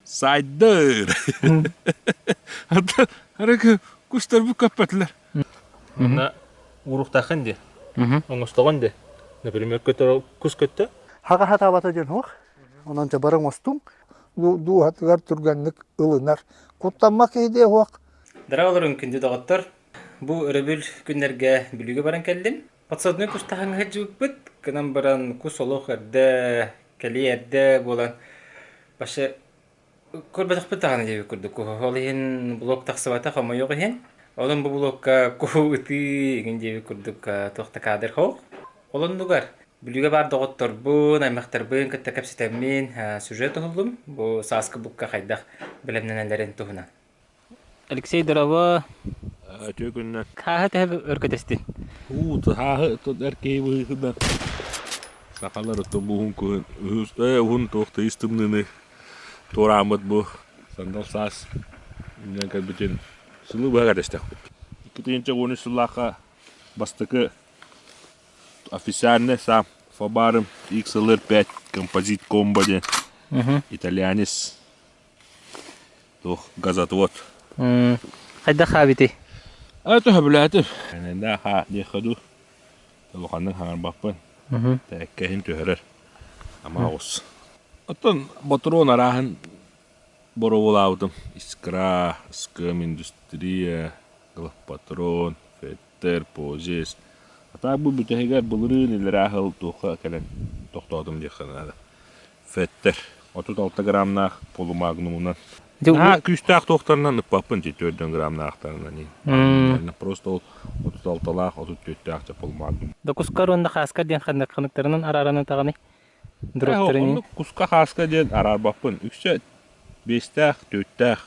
Сайдыр. Арыгы кустарбыт көппөтүлэр. Манна ууруктааххын дии, оҥостоҕун дии. Например, көтөр кус көттө. Хаҕа хатаабата диэн суох. Онон дьэ бары оҥостуҥ. Дууһатыгар түргэнник ылынар. Куттаммат киһи диэ суох. Дороголорун күндү доҕоттор. Бу өрөбүл күннэргэ Бүлүүгэ баран кэллим. Подсадной кустаһаҥҥа сылдьыбыппыт. Гынан баран кус олох эрдэ, кэлиэ эрдэ буолан вообще көрбөтөхпүт даҕаны диэбит курдук. Ол иһин блог тахсыбата хомойуох иһин. Онон бу блогка куһу ытыы игин диэбит курдук туох да кадр суох. Ол оннугар Бүлүүгэ баар доҕотторбун, аймахтарбын кытта кэпсэтэммин сюжет уһуллум. Бу сааскы букка хайдах бэлэмнэнэллэрин туһунан. Алексей, дорообо. Үтүө күннэр. Хааһы төһө өр көтөстүн? Уу, хааһы эр киһи быһыытынан сахалар оттон бу уһун кыһын уһун туох тыйыс тымныыны туорааммыт бу сандал саас үүнэн кэлбитин сылы быһа кэтэстэхпит. 2013 сыллаахха бастакы официальный сам Фабарым XLR5 композит комбо диэн итальянец Туох газотвод. Хайдах хаабитий? Это сөбүлээтим. Энэннэ хаа диэххэ дуу. Улаханнык хаҥарбаппын. Тэккэһин түһэрэр. Ама оҕус. Оттон ботуруон арааһын боруобалаабытым. Искра, СКМ индустрия, главпатрон, Феттер, Позис. А так бу бүтэһигэр былырыын иллэрээ сыл туохха кэлэн тохтоотум диэххэ наада. Феттер 36 граммнаах полумагнумунан. Наһаа күүстээх туохтарынан ыппаппын ити 4 граммнаахтарынан. Просто ол 36-лаах, 34-тээх дьэ полумагнум. Да кускар уонна хааскар диэн ханнык ханыктарынан арааран ытаҕыный? Оннук куска хааска диэн араарбаппын. Үксэ биэстээх, түөртээх.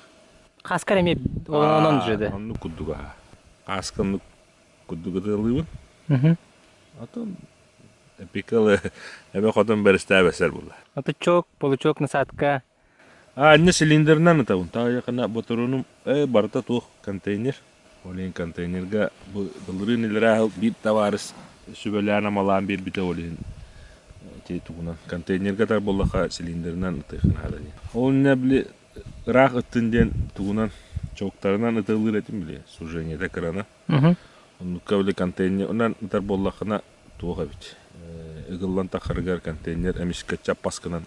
Хааскар эмиэ онон же да. Оннук курдук аха. Хааска оннук курдук ытыалыыбын. Атын Эпикалы эбэ хотон бэрэстээбэсэр буолла. Отучок, получок насадка. А, инне цилиндрынан ытабын. Таайахына ботуруунум барыта туох контейнер. Ол иһин контейнерга бу былырыын илэрээ биир табаарыс сүбэлээн-амалаан биэрбитэ ол иһин ити тугунан контейнерга тар буоллаха цилиндрынан ытыахын наада дии. Ол иннэ били ыраах ыттын диэн тугунан чоктарынан ытыллыр этим били сужениета кырана. Оннукка били контейнерынан ытар буоллаххына туох эбит ыгыллан тахарыгар контейнер эмискэ чаппаскынан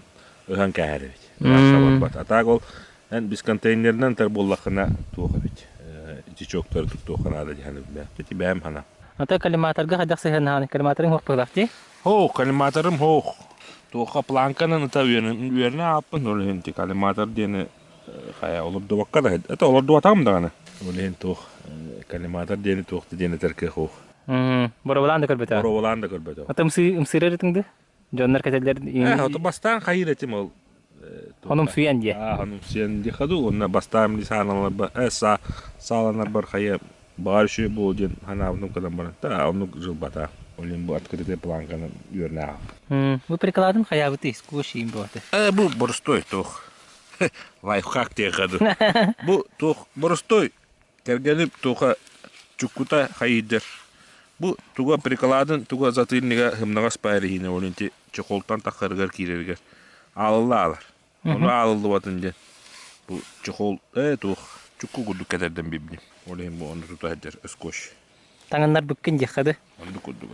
ыһан кээһэр эбит. Барбат. А так ол эн без контейнерынан ытар буоллаххына туох эбит ити чоктары туттуохха наада диэн билбэппит бэйэм хана. Ата коллиматорга хайдах сыһыаннаһан коллиматорыҥ суох быһыылаах дии? Хоох, коллиматорым хоох. Туохха планканан ыта үөрэнэ ааппын ол иһин коллиматор диэни Хайа олордубакка да это олордубатаҕым даҕаны. Ол иһин туох коллиматор диэни туох да диэн этэр кыах суох. Боробулаан да көрбөтөҕө. Боробулаан да көрбөтөҕө. Ата ымсыырар этиҥ да? Дьоннор кэтэллэр. Э, ото бастаан хайыр этим ол. Хонумсуйан диэ. Аа, хонумсуйан диэ хаду. Онно бастаан били сааланарбар, э, са сааланарбар хайа баҕар үчүгэй буолуо диэн санаабытым кытан баран та оннук жылбата. Ол иһин бу открытый планканы үөрнээҕим. Бу прикладын хайаабытый? Скотч им буолта. Э, бу боростой туох. Лайфхак диэххэ дуу. Бу туох боростой кэргэним туоха чуккута хайыйдыр. Бу туга прикладын туга затыльнига һымнаҕас паарыһыына ол инти чехолтан таххарыгар киирэригэр аалылла аалар. Ону аалыллыбатын диэн бу чехол ээ туох чукку курдук кэтэрдэн биэрдим. Ол иһин бу ону тута сылдьар скотч. Таҥыннарбыккын диэххэ дыы. Оннук курдук.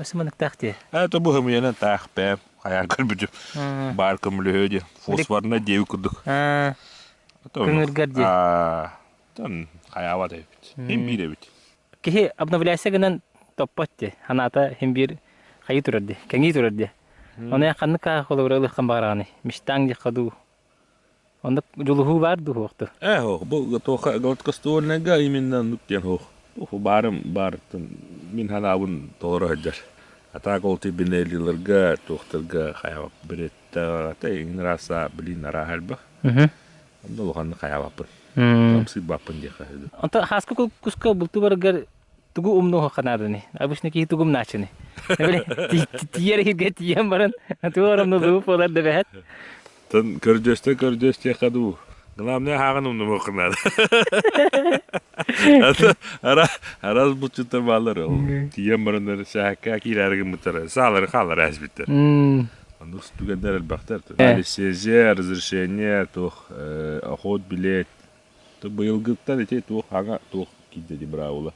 Сыманыктаах дии. Ээ то бу хымыйанан таах бэм хайаан көрбүтүм. Баар көмөлөһүө диэн фосфорнай диэбит курдук. Көҥүргэр дии. Тон хайаабат эбит. Хим биир эбит. Киһи обновляйся гынан топпот дии. Ханаата хим биир хайыы турар дии. Кэҥии турар дии. Оны ханнык холобура ылыаххын баҕараҕыный? Мечтаҥ диэххэ дуу. Оннук дьулуһуу баар дуу суох дуу? Ээ суох, бу туохха гладкоствольнайга именно оннук диэн суох. Туох баарым баарыттан мин санаабын толоро сылдьар. А так ол тибинелиларга, туохтарга хайаабап береттаҕата иҥин арааса блин арааһа элбэх. Онно улаханнык хайаабаппын. Хамсыырбаппын диэххэ сөп. Онтон хааска куска бултуу бараргар тугу умнуохха нааданы? Обычно киһи тугу умнааччыны? Тиийэр иһиргэ тиийэн баран тугу оромнулуу буолар да бэһэт. Тон көрдьөстө көрдьөс диэххэ дуу. Главное ааҕан умнумуохха наада. Араас булчуттар бааллар ол. Тиийэн бараннар сээккэ киирээри гыммыттар. Саалары хааллар ээспиттэр. Оннук түгэннэр элбэхтэр. Лицензия, разрешение, туох охот билет. Быйылгыттан ити туох хаҥа туох киирдэ ди быраабыла.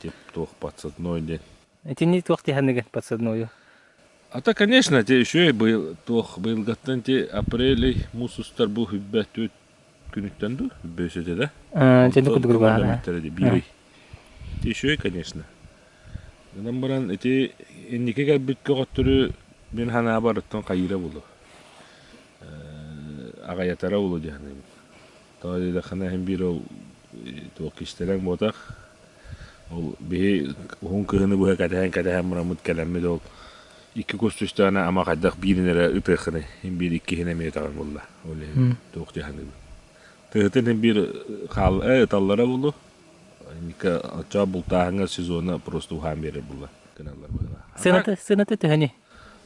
Тип туох подсадной диэн. Итини туох диһаныгын подсадною? А то, конечно, те еще быйыл туох быйылгаттан те апрель муус устар бу хүббэ түөрт күнүттэн дуу бөсөтө да. Дьэ курдук баара. Биир ый. Ити үчүгэй, конечно. Гынан баран ити инники кэлбит көҕөттөрү мин санаабар оттон хайыыра буолуо. Аҕайатара буолуо дии саныыбын. Тоҕо диэтэххинэ иһин биир ол туох кистэлэҥ буотах. Ол биһи уһун кыһыны быһа кэтэһэн-кэтэһэн бараммыт кэлэммит ол икки кус түстэҕинэ ама хайдах биирин эрэ ытыаххыный иһин биир иккиһин эмиэ ытаҕын буолла. Ол иһин туох дии саныыбын. Тыһытын иһин биир хаал ыталлара буолуо. Ника оччоҕо бултааһыҥҥа сезона просто уһаан биэрэр буолла гыналлар быһыылаах. Сыаната сыаната төһөнүй?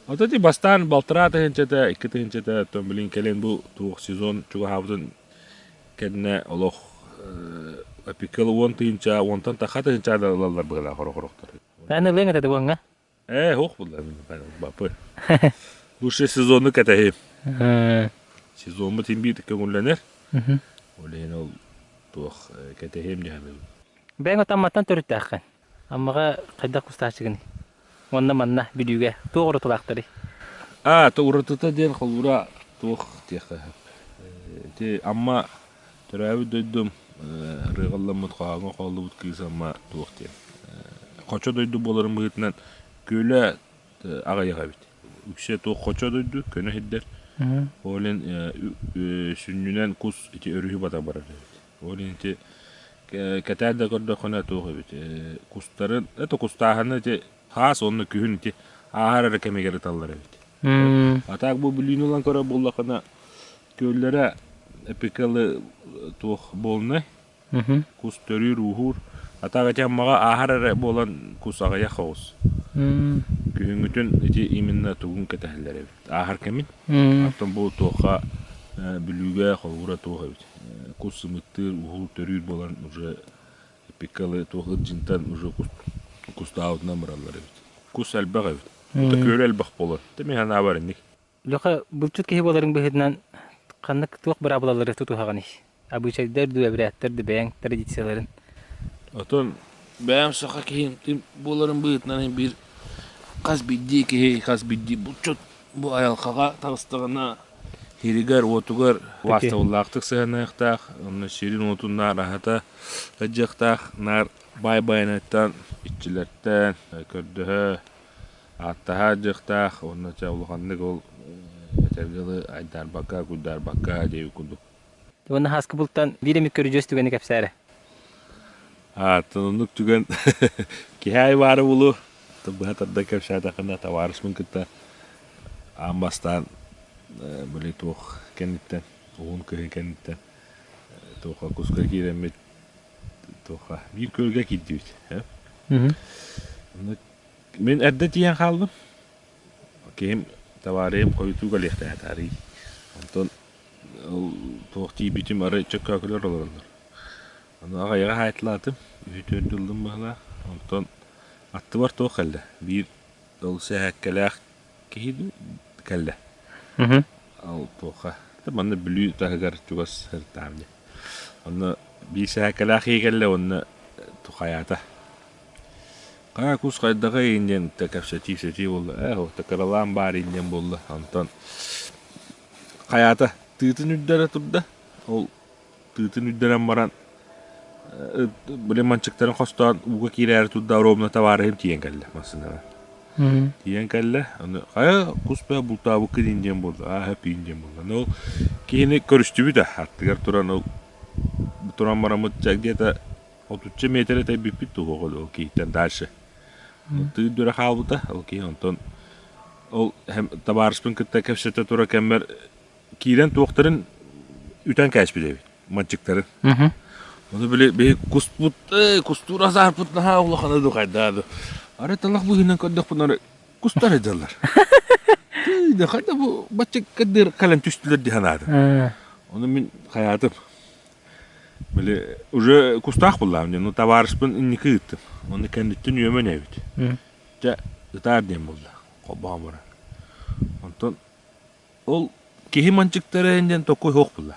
Ото ти бастаан балтараа тыһыынчата, 2 тыһыынчата, оттон билин кэлин бу туох сезон чугаһаабытын кэннэ олох эпикэл 10 тыһыынча, уонтан тахха тыһыынча да ылаллар быһыылаах хорохорохтор. Эн ылыаҥ этэ уоҥҥа? Ээ, суох булла бапы. Лучше сезону кэтэһиим. Сезоммут иһин биир көҥүллэнэр. Ол иһин ол туох кэтэһиэм дии саныыбын. Бэйэҥ от Амматтан төрүттээххин. Аммаҕа хайдах кустааччыгыный? Уонна манна Бүлүүгэ туох уратылаахтарый? Аа, то уратыта диэн холуура туох диэххэ сөп. Ити Амма төрөөбүт дойдум ырыаҕалламмыт хоһооҥҥо хоһуллубут кыыс Амма туох диэн. Хочо дойду буоларын быһыытынан күөлэ аҕыйах эбит. Үксэ туох хочо дойду, көнө сирдэр. Ол иһин сүнньүнэн кус ити өрүһү бата барар эбит. Ол иһин ити кэтээн да көрдөххүнэ туох эбит кустарын это кустааһыны ити хаас уонна күһүн ити ааһар эрэ кэмигэр ыталлар эбит. А так бу Бүлүүнү ылан көрөр буоллаххына күөллэрэ эпикалы туох буолунай Кус төрүүр-ууһуур, а так ити Аммаҕа ааһар эрэ буолан кус аҕыйах оҕус. Күһүҥҥүтүн ити именно тугун кэтэһэллэр эбит, ааһар кэмин. Оттон бу туохха Бүлүүгэ холобура туох эбит. Кус сымыттыыр, уһуур, төрүүр буолан уже пикалы туох ырдьынтан уже кустаабытынан бараллар эбит. Кус элбэх эбит. Это күөл элбэх буолар. Мин санаабар инник. Леха, булчут киһи буоларыҥ быһыытынан ханнык туох быраабылалары тутуһаҕыный? Абыычайдар дуу, эбирээттэр дуу бэйэҥ традицияларын? Отон бэйэм саха киһи буоларым быһыытынан биир хас биирдии киһи, хас биирдии булчут бу айылҕаҕа таҕыстаҕына сиригэр-уотугар убаастабыллаахтык сыһыаннаһыахтаах, онно сирин-уотун наар аһата сылдьыахтаах, наар баай байанайтан, иччилэртэн көрдөһө, ааттаһа дьыахтаах уонна чэ улаханнык ол этэргэ дылы айдаарбакка, куйдаарбакка диэбит курдук. Уонна Һааскы бултан биир эмит көрүдьүөс түгэни кэпсээ эрэ. Ааттан оннук түгэн киһи аайы баара буолуо. Быһа тардан кэпсээтэххинэ табаарыспын кытта аан бастаан били туох кэнниттэн, уһун кыһын кэнниттэн туохха куска киирэммит туохха биир күөлгэ киирдибит. Онно Мин эрдэ тиийэн хааллым. Киһим табаарыйым хойутуу кэлиэхтээх этэ арыый. Онтон ол туох тиийбитим арай чөккөөкүлэр олороллор. Ону аҕыйаҕы хаайталаатым, үһү-түөрдү ыллым быһыылаах. Онтон аттыбар туох кэллэ, биир ол сэһээккэлээх киһи дуу кэллэ. Ол туохха, манна Бүлүү таһыгар чугас сырыттаҕым дии. Онно биир сэһээккэлээх киһи кэллэ уонна хайаата Хайа кус хайдаҕый диэн кэпсэтии-ипсэтии буолла. Ээ, уота кыралаан баар ин диэн буолла. Онтон хайаата тыытын үрдэрэ турда. Ол тыытын үрдэрэн баран били манчыктарын хостоон ууга киирээри турда ровно табаарыһым тиийэн кэллэ массыынаҕа. Тиийэн кэллэ. Ону хайа кус бээ бултаабыккын ин диэн буолла. Аа пиин диэн буолла. Ну ол киһини көрүстүбүт а аттыгар туран ол туран бараммыт где-то Отучча миэтэрэ тэйбиппит туһуоҕа ол киһиттэн дальше. Тыы дүрэ хаалбыта ол киһи онтон ол табаарыспын кытта кэпсэтэ тура кэммэр киирэн туохтарын үтэн кээспит эбит манчыктарын. Ону били биһи куспут кустуур азаарпыт наһаа улахана ду хайдаа ду. Арай талах быһыынан көрдөхпүн ары кустар эдэллэр. Тыы хайда бу бачча кадыр кэлэн түстүлэр дии санаатым. Ону мин хайаатым. Били уже кустаах буллаам диэн, ну табаарыспын инники ыыттым. Онно кэнниттэн үөмэн эбит. Дьэ, ытаар диэн буолла, холбоон баран. Онтон ол киһи манчыктара диэн токуй суох буолла.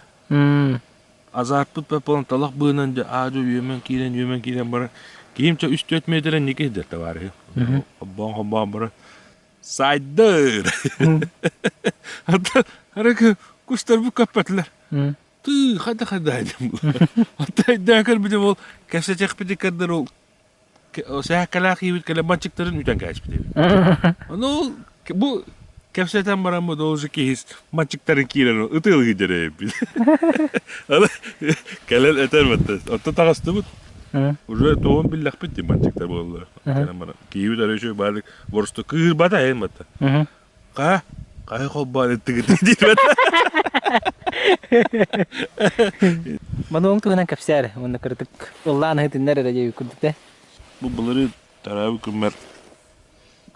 Азарпыт буолан талах быынан дьэ аа-дьуо үөмэн киирэн үөмэн киирэн баран киһим чэ үс-түөрт миэтэрэ инники сылдьар табаарыһым. Холбоон холбоон баран сайдыр. Арай кустарбыт көппөтүлэр. Тыы хайда хайда диэн буолар. Оттон өйдөөн көрбүтүм ол кэпсэтиэхпит иккэрдэр ол сээккэлээх киһибит кэлэн банчыктарын үтэн кээспит эбит. Ону ол бу кэпсэтэн бараммыт ол же киһи манчыктарын киирэн ытыалыы дьэрэйбит. Аны кэлэн этэр баттас. Оттон таҕыстыбыт. Уже туоҕун биллэхпит дии манчыктар буоллар. Кэлэн баран киһибит эрэ үчүгэй баалык боросту кыырбата эйэн батта. Ха, хайа холбоон ыттыгыт диэбэт. Мануоҥ туһунан кэпсээр уонна кыратык ыллаан ыһытыннар эрэ диэбит курдук да. Бу былырыын төрөөбүт күммэр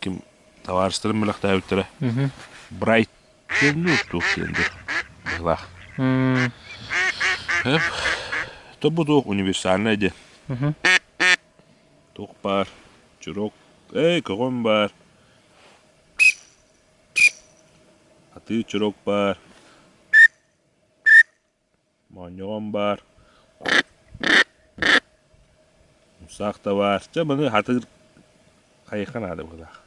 ким табаарыстарым бэлэхтээбиттэрэ. Брайт диэн дуу, туох диэн дуу быһыылаах. Эп, то бу туох универсальнай диэн. Туох баар, чурок, эй, көҕөн баар, Атыы чурок баар, моонньоҕон баар, умсаах да баар. Чэ маны хатыыр хайыахха наада быһыылаах.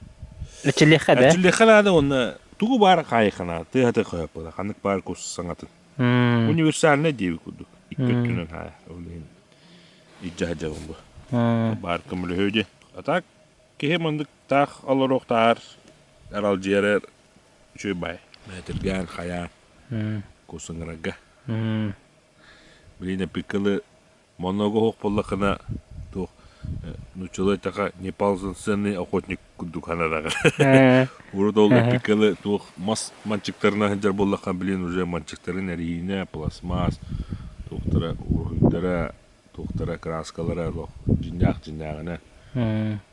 Эрчиллиэххэ да? Эрчиллиэххэ наада уонна тугу баар хайыахха наада, тыаһаты хоһоп буолар, ханнык баар кус саҥатын. Универсальнай диэбит курдук. Икки өттүнэн хаайа. Ол иһин илдьэ сылдьабын бу. Баар көмөлөһүө диэн. А так киһи маннык таах олоруохтааҕар аралдьыйара үчүгэй баай. Мээтиргээн хайаан кус ыҥырарга. Билигин эппиккэ монного оһох буоллаххына туох нууччалыы эттэххэ неполноценный охотник курдук сананаҕын. Урут ол эппиккэ туох мас манчыктарынан сылдьар буоллахха билигин уже манчыктарын эриинэ, пластмасс туохтара уруһуйдара туохтара кырааскалара олох дьиҥнээх дьиҥнээҕинэ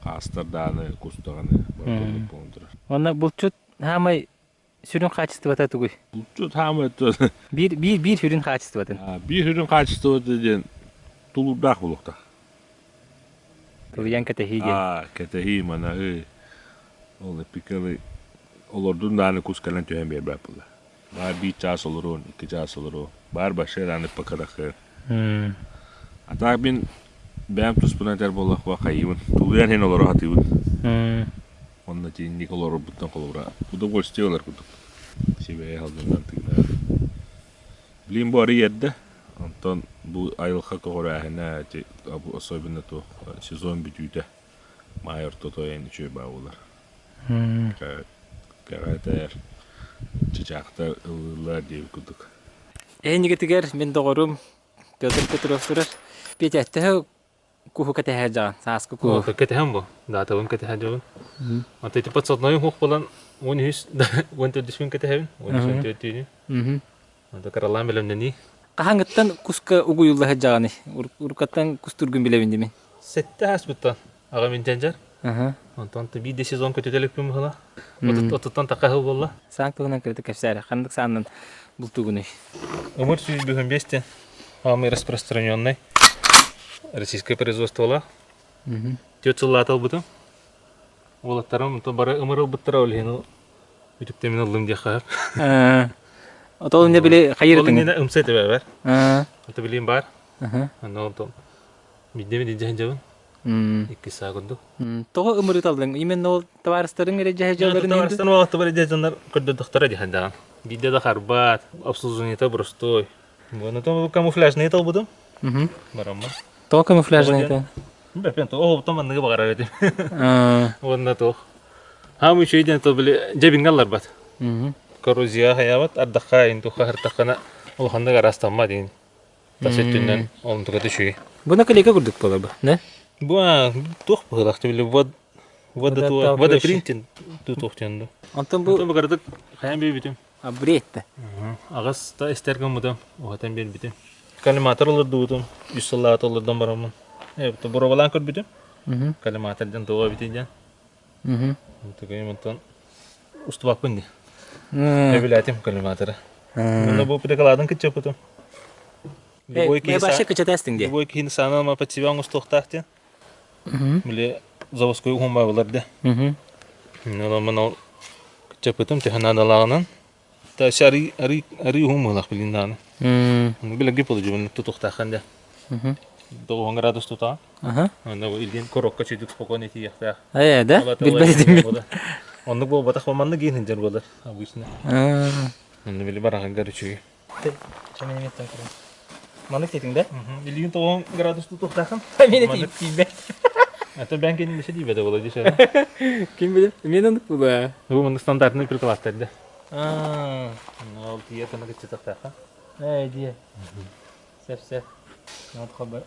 хаастар даҕаны кус даҕаны барыта оннук буолан турар. Уонна булчут хаамай сүрүн хаачыстыбата тугуй? Булчут хаамай Биир биир биир сүрүн хаачыстыбатын. Биир сүрүн хаачыстыбата диэн тулуурдаах буолуохтаах. Тулуйан кэтэһии диэн. Кэтэһии, манаһыы. Ол эпикалы олордун даҕаны кус кэлэн түһэн биэрбэт буолла. Баар биир чаас олоруон, икки чаас олоруо. Баар вообще даҕаны покадахы. А так мин бэйэм туспунан этэр буоллахпа хайыыбын. Тулуйан иһин олоро сатыыбын. Онно итинник олорорбуттан холобура удовольствие ылар курдук. Сибэйэ салгынынан тыынар. Билигин бу арый эрдэ. Онтон бу айылҕа көҕүрээһинэ ити особенно туох сезон бүтүүтэ маай ортото эн үчүгэй баа буолар. Кэҕэтэр, чычаахтар ыллыыллар диэбит курдук. Эһинигитигэр мин доҕорум Петр Петров турар. Петя, төһө куһу кэтэһэ дьаҕан, сааскы куһу? Кэтэһэн бу. Даатабын кэтэһэ дьабын. Ата ити подсадной уһуох буолан 13 14 күн кэтэһэбин. 13 14 түүнү. Ата кыралаан бэлэмнэнии. Хаһаҥыттан куска угуйулла сылдьаҕыный? Уруккаттан кустуургун билэбин димин. Сэттэ ааспыттан аҕам интэндьэр. Онтон биир да сезон көтүтэ иликпин быһыла. Отуттан таха сыл буолла. Саан туһунан кырытык кэпсээрэ. Ханнык сааннан бултуугунуй? Ымыр 105 тен самый распространенный российское производствола. Түөрт сыллаата ылбытым. Уолаттарым бары ымыр ылбыттара ол иһин үтүктэмин ыллым диэххэ сөп. Отол инне били хайыр Ол иннинэ ымса этэ бэр. Ото билиим баар. Онно онтон Биддеми дьэ дьабын. Иккис саа курдук. Тоҕо ымырыталлыҥ? Именно ол табаарыстарыҥ эрэ дьэ дьалларын Табаарыстан уолаттар дьэ дьоннор көрдөрдөхтөрө дьэ даҕан. Биирдэ да харбаат, обслуживаниета простой. Онтон камуфляжный талбытым. Бараммын. Тоҕо камуфляжный это? Бэппен то оҕобуттан манныгы баҕарар этим. Уонна туох. Хаам үчүгэй диэн то били дьэбиҥҥэ алларбат. Коррозия хайаабат, ардахха ин тухха хартаххана улаханнык араастаммат диин. Тас өттүнэн онтуката үчүгэй. Бу наклейка курдук буолар бу, да? Бу туох быһыылаах били вот водопринтинг туох диэн ду. Онтон бу Онтон бу кыратык хайан биэрбитим. Апгрейд Аҕыс та истэр гыммытым, уһатан биэрбитим. Коллиматор олордубутум, үс сыллаата олордон бараммын. Боруобалаан көрбүтүм. Коллиматор диэн туох эбитий диэн. Тугуйум онтон устубаппын дии. Эбилээтим коллиматоры. Онно бу прикладын кыччаппытым. Любой киһи вообще кычатастың дии. Любой киһини саанан под себя оҥостуохтаах диэн. Били заводской уһун баабылар да. Онон ол Чапытым төһө наадалааҕынан. Та арый арый арый уһун мыылах билин даҕаны. Билэргэ положебын тутуохтааххын да. 90 градус тутаҕын. Онно илдиин коробка чүйдүк спокойно тиийиэхтээх. Ээ, да? Билбэт этим. Оннук буолбатах маннык иин сылдьар буолар обычно. Онно били бараҕыгар үчүгэй. Маннык тиэтиҥ да? Илиин 90 градус тутуохтааххын. Мин этиим тиийбэт. Это бээн кэннин бесе тиийбэтэ буола дии Ким билэр? Мен оннук була. Бу маннык стандартный прикладтар да. Ол тиийэ кына кыччатахтаахха. Ээ, дии. Сөп, сөп. Вот хабар.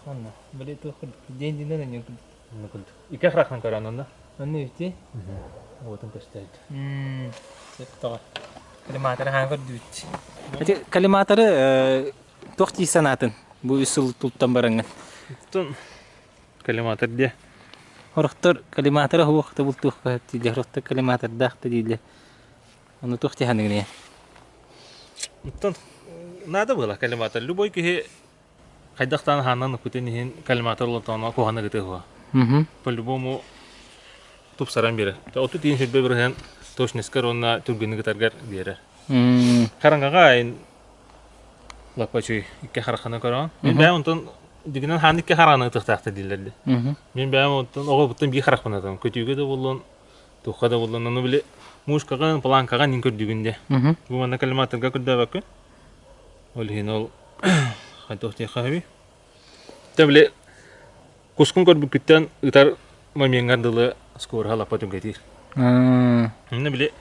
Ханна? Били туох курдук. День динен аньын курдук. Онно курдук. Икки ахрахтан көрөн онно. Онно үти. Уотун көстөөт. Сөп тоҕо. Коллиматоры хаан көрдүбүт. Ити коллиматоры туох дии санаатын бу үс сыл туттан бараҥҥын? Оттон коллиматор диэ. Хорохтор коллиматора суох да бултуохха дииллэр, хорохтор коллиматордаах да дииллэр. Ону туох дии саныгын Оттон наада буола коллиматор. Любой киһи хайдахтаан хаанан уккутун иһин коллиматор олотооно куһаны гытыһуа. По-любому тупсаран биэрэр. Оту тиин сүрбэ бырыһан точностькар уонна түргүнү кытаргар биэрэр. Хараҥаҕа айын лаппа үчүгэй икки хараххынан көрөҕүн. Мин бэйэм онтон дигинэн хаан икки хараҕынан ытыахтаахтар дииллэр дии. Мин бэйэм онтон оҕобуттан биир харахпын атым. Көтүүгэ да буоллун, туохха да буоллун, ону били мушкаҕын, планкаҕын иҥ көрдүгүн дии. Бу манна коллиматорга көрдөөбөккүн. Ол иһин ол хайдах диэххэ сөбүй? Дьэ били кускун көрбүккүттэн ытар момеҥҥар дылы скороһа лаппа түҥкэтиир. Онно били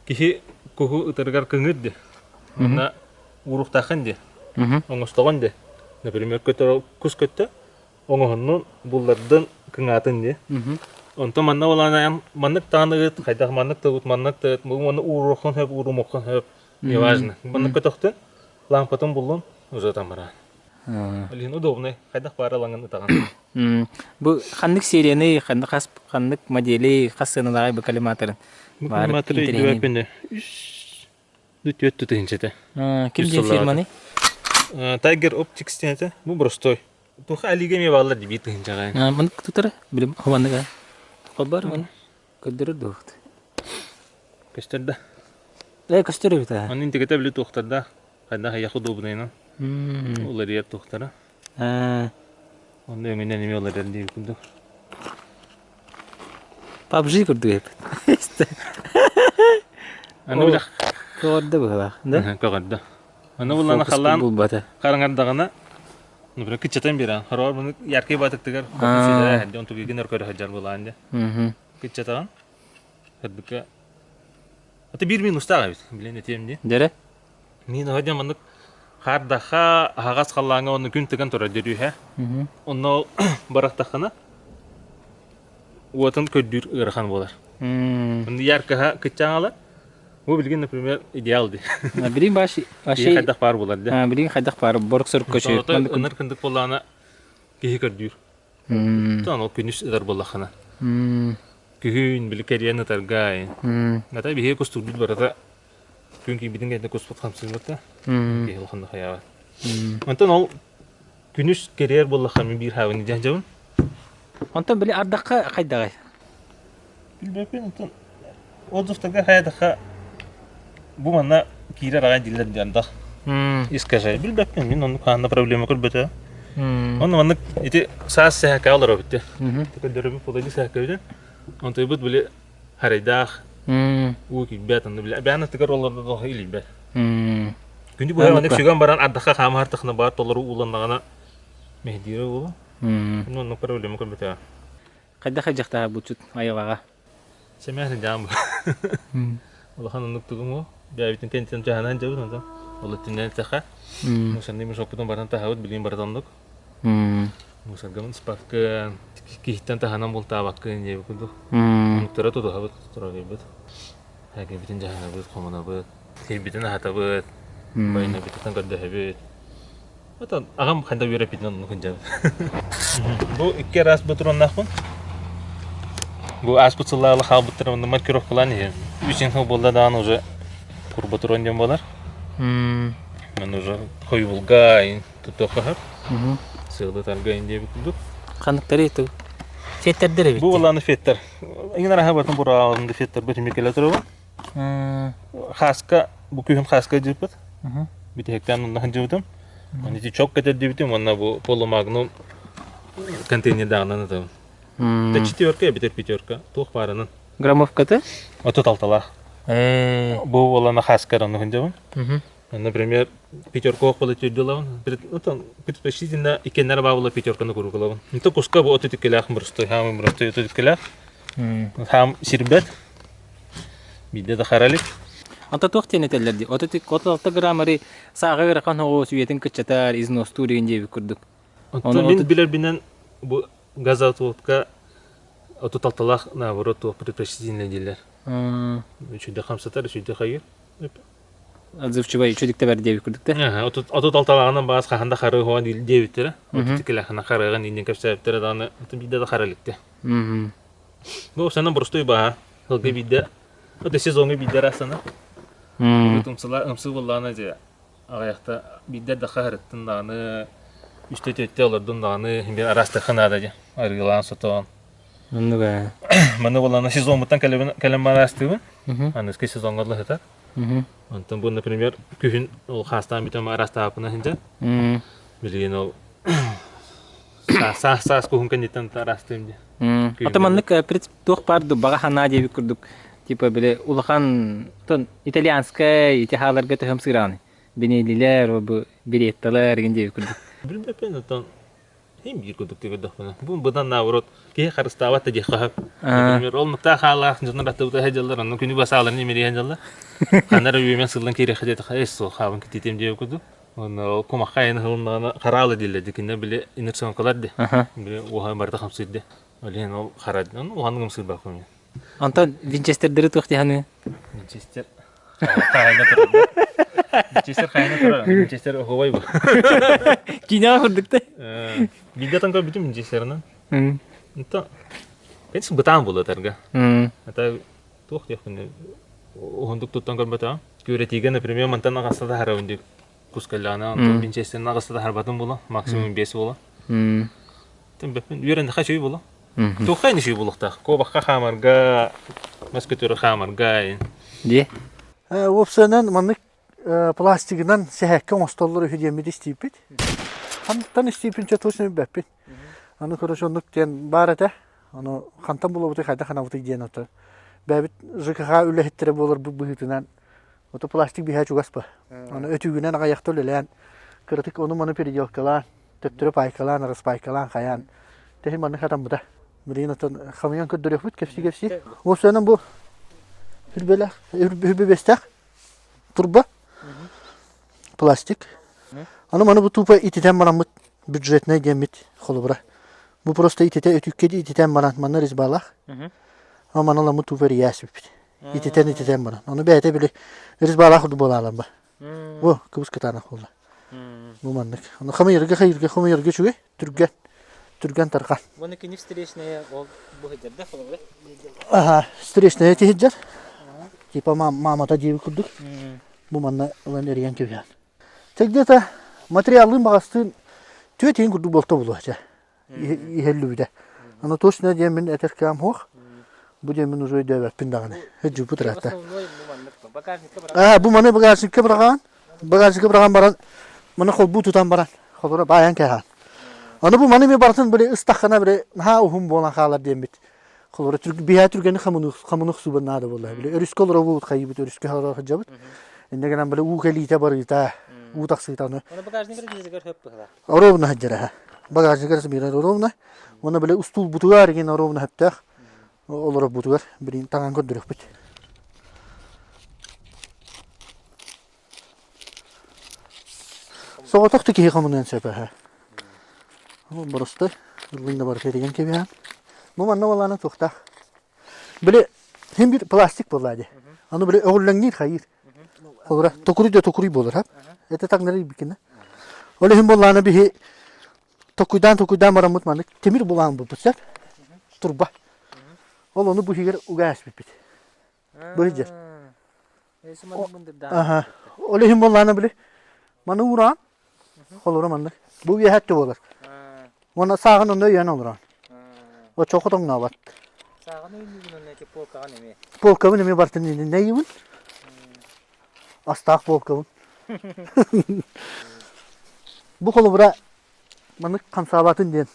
киһи куһу ытарыгар кыҥыыр дии. Онно ууруктааххын дии. Оҥостоҕун дии. Например, көтөр кус көттө, оҥоһуннун, буллардын, кыҥаатын дии. Онтон манна буолаан маннык таҕаны ыт, хайдах маннык да ыт, маннык да ыт, уонна ууруоххун сөп, уурумуоххун сөп. Неважно. Маннык көтөхтүн, лампатын буллун, уже там бараан. Блин, удобный. Хайдах баара лаҥын ытаҕын. Бу ханнык серияны, ханнык хас ханнык модели, хас сыаналааҕый бу коллиматорын? Бу коллиматоры өйдүбэппин үс түөрт тыһыынча Ким диэн фирманы? Tiger Optics диэн этэ. Бу простой. Туха алига эмиэ бааллар дии биир тыһыынчаҕа. Маннык тутара, билим хоманныга. Хобар ман көрдөрөр дуохт. Көстөр да. Э, көстөр эбит аа. Онун интигэтэ били туохтардаах. Хайдах айах удобнайынан. Уларыйар туохтара. Онно өҥүнэн эмиэ уларыйар диир курдук. PUBG курдук эбит. Аны бile Көҕөрдө быһылаах, да? Көҕөрдө. Аны буллана халлаан хараҥардаҕына например, кыччатан биэрэн, хороҕор муну яркий баатыктыгар сүтэрэ дьон тугугун өр көрө сылдьар буолаан дьэ. Кыччатаҕын Сырдыкка Аты биир минустаах эбит, билэн этиэм дии. Дэрэ? Минуһа диэн маннык хаардахха аһаҕас халлааҥҥа уонна күн тыган турар дөрүүһэ. Онно барахтаххына уотун көрдүүр ыарахан буолар. Онно яркаһа кыччаҥалар. Бу билигин, например, идеал дии. Билигин баш Киһи хайдах баар буолар дии. Билигин хайдах баар борук сорук көчү. Ыныр кындык буоллаҕына киһи көрдүүр. Оттон ол күнүс ытар буоллаххына. Күһүн били кэриэн ытарга Ата биһиги кустуурбут барыта күн киирбитин кэннэ куспут хамсыырбыт да киһи улаханнык хайаабат. Онтон ол күнүс кэриэр буоллахха мин биир хаабын илдьэ сылдьабын. Онтон били ардахха хайдаҕай? Билбэппин онтон отзывтарга хайадахха бу манна киирэр аҕай дииллэр дии ардах. Искажай билбэппин мин оннук хаанна проблема көрбөтө. Онно маннык ити саас сэһэкэ олоробут дии. Көрдөрөбүт полойдуу сэһэкэбитин. Онтуйбут били харайдаах уу киирбэт онно били бээн аттыгар олордо илийбэт. Күндү быһа маннык сүгэн баран ардахха хаама хартахына баар толору ууланнаҕына мэһдиирэ буолуо. Оннук проблема көрбөтө. Хайдах хайдьахтаах булчут айылаҕа? Сэмээх сылдьаҕым бу. Улахан оннук тугум уу. Бэйэбитин кэнниттэн дьаһанан дьабыт онтон ол өттүнэн эттэххэ мусорный мешокпутун баран таһабыт билигин барыта оннук. Мусоргамын ыспаккын, киһиттэн таһынан бултаабаккын диэбит курдук. Оннуктара тутуһабыт, туруорбут. Кэбитин дьаһанабыт, хомунабыт, сирбитин аһатабыт, байынабытыттан көрдөһөбүт. Отон аҕам хайда үөрэппитинэн оннук сылдьабыт. Бу икки араас ботуруоннаахпын. Бу ааспыт сыллааҕы хаалбыттар онно маркировкалаан иһэр. Үс сыл буолла даҕаны уже кур ботуруон диэн буолар. Мен уже хойуулга туттуохха сөп. Сыалы тарга диэбит курдук. Ханныктары ту? Феттердер эбит. Бу буоллааны феттер. Иҥин араһа бартын бураалын дефеттарбыт имикеле турабын. Хаска бу күһүн хаска дьыппыт. Бүтэһиктэн онно сылдьыбытым. Аны ити чок кэтэрдибитим уонна бу полумагнум контейнердааҕынан ытабын. Да четверка эбэтэр пятерка туох баарынан. Граммовкаты? 36-лаах. Бу буолана хаскар онно сылдьабын. Например, пятерка ох түрдүлабын. Предпочтительно иккеннер баабыла пятерканы курукулабын. Это куска бу отутиккелээх мырыстой, хаамы мырыстой отутиккелээх. Хаам сирбэт. Биирдэ да харалик. Ата туох диэн этэллэр дии? 36 граммары сааҕа ыарахан оҕус үйэтин кыччатар, изностуур деген диэбит курдук. Оттон мин билэрбинэн бу газоотводка отут алталаах наоборот туох предпочтительно дииллэр. Үчүйдэ хамсатар, үчүйдэ хайыр. Отзывчивай үчүдүк да бэр диэбит курдук да. 36-лааҕынан баас хаһан да харыы хоон диэбиттэрэ. 32-лээхинэн харыаҕын иннин кэпсээбиттэрэ даҕаны биирдэ да хара иликтэ. Бу санан боростуой бааһа. Сылга биирдэ, это сезоҥҥа биирдэ араастана. Ымсыла ымсыы буоллаҕына дьэ аҕыйахта биирдэ да хаһырыттын даҕаны үстэ түөртэ олордун даҕаны биир араастыахха наада дьэ арыылаан сотоон. Оннук ээ. Маны буоллаҕына сезоммуттан кэлэбин кэлэн араастыыбын. Аныгыскы сезоҥҥа ылыһытар. Онтон бу, например, күһүн ол хаастаан бүтэн араастаабыппына сылдьан билигин ол саас саас куһун кэнниттэн араастыым дии. Ата маннык туох баар баҕа санаа диэбит курдук типа били улахан итальянскай ити хааларга төһөм сыыраҕыный бенелилэр бу беретталар игин диэбит курдук. Билбэппин оттон Иһин биир курдук көрдөхпүнэ. Бу быдан наоборот киһи харыстаабат да диэххэ сөп. Например, ол нуктаа хаалаах дьоннор аттыбыта сылдьаллар, онно күнү басааларын имэрийэн дьаллар. Ханна эрэ үөмэн сыллан киириэххэ диэтэххэ, эс суох хаабын китиитим диэбит курдук. Уонна ол кумахха айан ыһылыннаҕына хараала дииллэр дикиннэ били инерционкалар ди. Били уоһа барыта хамсыыр ди. Ол иһин ол хара улахан ымсыырбаппын мен. Онтон Винчестердери туох диһаны? Винчестер хаайна турар. Винчестер хаайна турар. Винчестер оһуобай бу. Киинэҕэ курдук да. Биирдэ тан көрбүтүм Винчестерынан. Онтон Пенс бытаан буолатарга. Это туох диэхпин уһундук туттан көрбөтөҕүм. Күөрэтиигэ, например, мантан аҕаста таһарабын дип кускаллаана, онтон Винчестерин аҕаста таһарбатын була, максимум 5 буола. Бэппин үөрэннэхэ үчүгэй буолуо. Туохха ини үчүгэй буолуохтаах? Куобахха хаамарга, мас көтөрү хаамарга. Дии. Уопсайынан маннык пластигынан сэһэккэ оҥостоллор үһү диэммит истииппит. Хантан истииппин чэ точно билбэппин. Аны короче оннук диэн баар этэ. Ону хантан булабытый, хайдах ханабытый диэн ото. Бэйэбит ЖКХ үлэһиттэрэ буоларбыт быһыытынан ото пластик биһээ чугас ба. Аны өтүүгүнэн аҕыйахта үлэлээн, кыратык ону-маны переделкалаан, төттөрү пайкалаан, распайкалаан хайаан тэһин маннык хатаммыта. Билигин оттон хамыйан көрдөрүөхпүт кэпсии-кэпсии. Уопсайынан бу үрбэлээх, үрбэбэстээх турба, пластик. Аны маны бу тупо ититэн бараммыт бюджетнай диэммит холобура. Бу просто ититэ өтүүккэ ититэн баран манна резьбалаах. А маны ламмыт тупо эрийээсиппит. Ититэн ититэн баран. Ону бэйэтэ били резьбалаах курдук буолаалар ба. Бу кыбыс кытаанах буолла. Бу маннык. Ону хамыйарга хайырга хамыйарга үчүгэй, түргэн, түргэн тарҕан. Уонна кини встречная ол бу сылдьар да холобура? Аха, встречная тиһиддьэр. Типа мамата диэбит курдук. Бу манна ылан эрийэн кэбиһэн. Те где-то материаллыын баҕастыын түөтиин курдук буолта буолуо чэ. Иһэллүбүтэ. Аны точно диэн мин этэр кыам суох. Бу диэн мин уже өйдөөбөппүн даҕаны. Дьуппут ыраатта. Аа, бу маны багажникка быраҕаан, багажникка быраҕан баран, маны холбуу тутан баран, холура баайан кээһээн. Аны бу маны ми барытын били ыстаххына били наһаа уһун буолан хаалар диэммит. Холура биһээ түргэни хамынык субан наада буолла. Били өрүскэ олоробут, хайыбыт өрүскэ олоро сылдьабыт. Иннэ гынан били уу кэлиитэ барыыта, уу тахсыыта аны. Оны багажникка дизелгэр хөп быһыла. Ровно сылдьар Багажникка биэрэр ровно. Уонна били устуулбутугар игин ровно сөптөөх олоробутугар билин таҥан көрдөрүөхпүт. Соҕотох да киһи хомунуон сөп аһа. Боростой ыллын да барыта этигэн кэбиһэн. Бу манна буолаана туохтаах. Били син бир пластик буолла дии. Аны били өҕүллэҥниир хайыыр. Холура токуруй да токуруй буолар ха. Это таҥнары бикинэ. Ол иһин буоллаана биһи токуйдаан токуйдаан бараммыт маннык тимир булаан булбут сөп. Турба. Ол ону бу иһигэр уга эспиппит. Бу иһигэр. Аха. Ол иһин буоллаана били маны уураан холура маннык. Бу үөһэттэ буолар. Уонна сааҕын онно өйөөн олорон. Оччоҕо тоҥнообот. Сааҕын өйнүүгүн уонна ити полкаҕын эмиэ. Полкабын эмиэ бартын иннинэ Астаах полкабын. Бу холобура маннык хамсаабатын диэн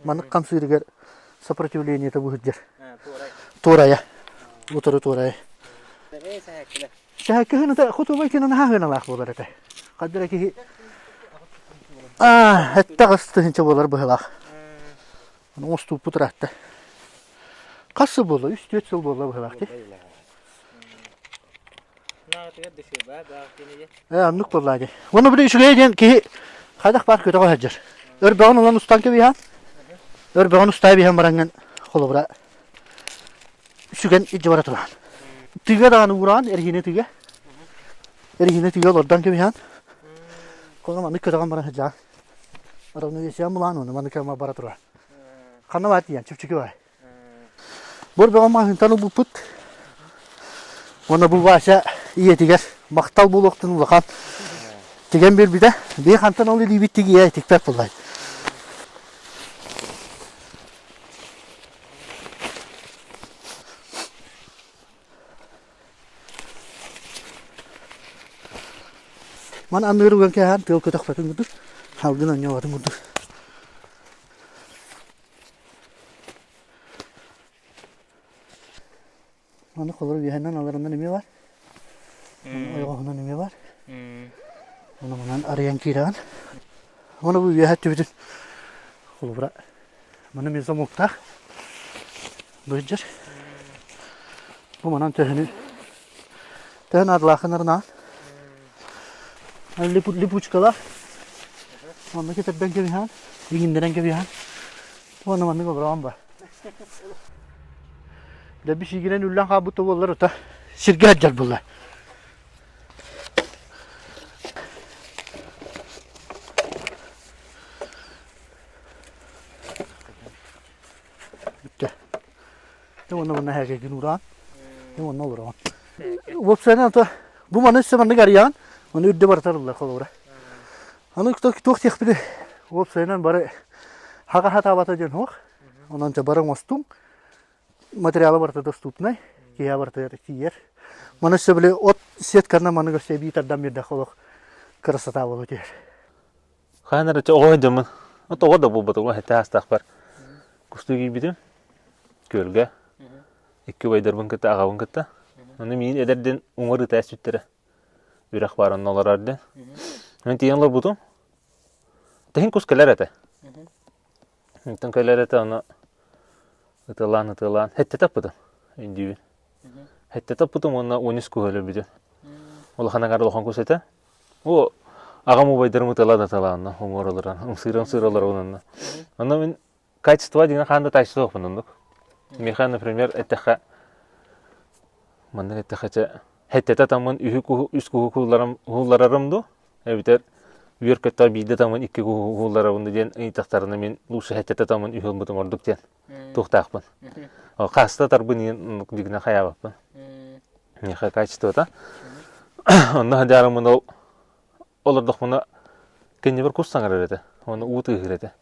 маннык хамсыырыгар сопротивлениета бу сылдьар. Туорайа. Утары туорайа. Сэһэккэ хотуобай кина наһаа сыаналаах буолар этэ. Хаддара киһи аа эттэҕис тыһынча буолар быһылаах. Оҥостууппут ыраатта. Хас сыл буолла? Үс-түөрт сыл буолла быһылаах дии. Ээ, оннук буоллаа дии. Уонна били үчүгэйэ диэн киһи хайдах баар көтөҕө сылдьар. Өрбөҕүн ылан устан кэбиһэн, өрбөҕүн устаа биһэн бараҥҥын холобура сүгэн илдьэ бара туран. Тыга даҕаны уураан, эриһиинэ тыга. Эриһиинэ тыга олордон кэбиһэн. Холобура маннык көтөҕөн баран сылдьаҕын. Равновесие мулаан уонна маннык бара турар. Ханна баар тиийэн, чэпчэки баар. Бу бөҕө маһынтан ылбыппыт. Уонна бу Вася ийэтигэр махтал буолуохтун улахан тигэн биэрбитэ. Биһи хантан ол илиибит тигийэ тикпэт буоллай. Ман анныыр уган кээһэн тыал көтөхпөтүн курдук, салгын онньооботун курдук. Маны холоро үөһэнэн аларынан эмиэ бар. Ойоҕоһунан эмиэ бар. Ону манан арыйан киирэҕин. Ону бу үөһэ өттүбүтүн холобура маны мен замоктаах быдьар. Бу манан төһөнү төһө наадалаахынарынаан липучкалаах онно кэтэрдэн кэбиһээн иҥиннэрэн кэбиһээн уонна маннык олороон ба Дэби сиигинэн үллэн хаалбыт да буоллар ыта сиргэ сылдьар буолла. Бүттэ. Дьэ уонна манна һээкэйгин уураан, дьэ уонна олороҕун. Уопсайынан ото бу маны өссө маннык арыйаҕын, ону үрдэ барытар ыллар холобура. Аны туох диэхпиний, уопсайынан бары хаҕа хатаабата диэн суох. Онон дьэ бары оҥостуҥ, материала барыта доступнай, киһи барытыгар тиийэр. Маны өссө били от сетканан маны өссө эбии тардан биэрдэххэ олох красота буолуо түһэр. Хаһан эрэ оҕо сылдьаммын, тоҕо да буолбатаҕым, сэттэ саастаахпар кустуу киирбитим күөлгэ икки убайдарбын кытта, аҕабын кытта. Ону миин эдэрдин уҥар ыта эспиттэрэ. Үрэх баар онно олорор диэн. Мин тиийэн олорбутум. Тэһин кус кэлэр этэ. Онтон кэлэр этэ ону ытылаан ытылаан сэттэ таппытым өйдүүбүн. Сэттэ таппытым уонна 13 куһу өлөрбүтүм. Улахан аҥаар улахан кус этэ. О аҕам убайдарым ытылаан ытылаан уҥуор олорон ымсыыра ымсыыра олоробун онно. Онно мин качество диэн хаан да тааччы суохпун оннук. Миэхэ, например, эттэххэ маннык эттэххэ чэ сэттэтэ таммын үһү куһу үс куһу куулларарым дуу эбэтэр үөр көттөҕө биирдэ таммын икки куһу куулларабын дуу диэн ыйытахтарына мин лучше сэттэтэ таммын үһү ылбытым ордук диэн туохтаахпын. Хааста тарбын иин дигинэ хайаабаппын. Миэхэ качествота. Онно хадьаарыммын ол олордохпуна кэннибэр кус саҥарар этэ. Уонна уу тыаһыыр этэ.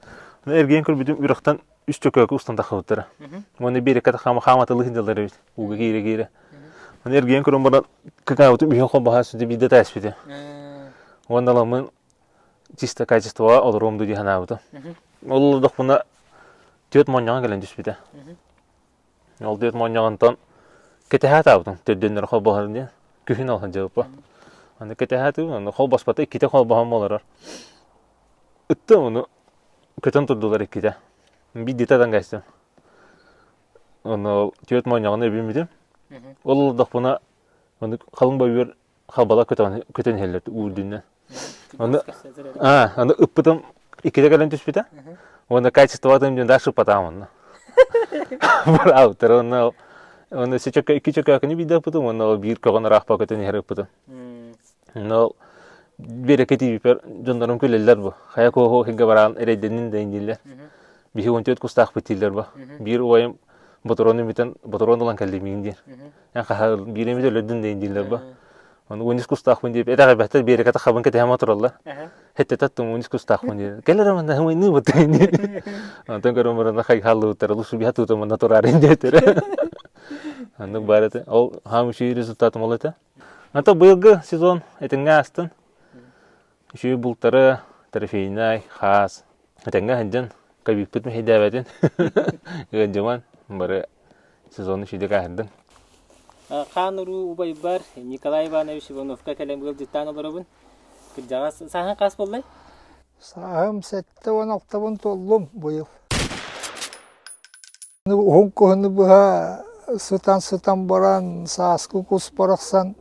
Ону эргийэн көрбүтүм үрэхтэн үс чөкөөкү устан таххыбыттара. Уонна биэрэккэ хаама хааматылыы сылдьаллар эбит. Ууга киирэ-киирэ. Ону эргийэн көрөн баран кыкаабытым үһүн холбоһо сүдү биирдэ тээспитим. Уонна ламмын чисто качествоҕа олоруом дуу дии санаабытым. Ол олордохпуна түөрт моонньоҕон кэлэн түспүтэ. Ол түөрт моонньоҕонтон кэтэһэ сатаабытым төрдүөннэрэ холбоһор диэн. Күһүн ол сылдьыбыппа. Аны кэтэһэ сатыыбын, аны холбоспото иккитэ холбоһон олорор. Ыттым ону көтөн турдулар иккитэ. Биирдитэ ытан кээстим. Ону түөрт моонньоҕону эбиммитим. Ол олордохпуна ону халыҥ бөйүөр халбала көтөн көтөн иһэллэр уу үрдүнэн. Аны аа аны ыппытым иккитэ кэлэн түспүтэ. Уонна качествотын диэн дальше ыппатаҕым онно. Быраабыттар уонна уонна өссө икки чөкөөкүнү биирдэ ыппытым уонна ол биир көҕөн ыраахпа көтөн иһэр ыппытым. Онно биэрэкэ тиийбиппэр дьоннорум күлэллэр бу. Хайа куоһу иһиргэ бараан эрэйдэннин да дииллэр. Биһи 14 кустаахпыт дииллэр бу. Биир убайым ботуруону бүтэн ботуруон ылан кэллим миин диэн. Эн хаһа биир эмит өлөрдүн да дииллэр бу. Ону 13 кустаахпын диэп этэҕэйбэттэр биэрэкэ тахабын кэтэһэн тураллар. Хэттэтаттым 13 кустаахпын диэн. Кэлэр манна хымыйныы бутайын диэн. Онтон көрөн баран хайхаллыбыттар лучше биһа тута манна турарын диэтэр. Оннук баар этэ. Ол хаам үчүгэй результатым ол этэ. Ата быйылгы сезон этиҥҥэ аастын. Үчүгэй бултары, трофейнай, хаас. Этэҥҥэ сылдьан кабиппыт мэһэйдээбэтин. Ыалдьыман бары сезону үчүгэйдик ааһырдын. Хаан уруу убайбар Николай Иванович Ивановка кэлэн ыалдьыттаан олоробун. Кырдьаҕас сааһыҥ хас буоллай? Сааһым 76-бын туоллум быйыл. Уһун куһуну быһа сытан-сытан баран сааскы кус барахсан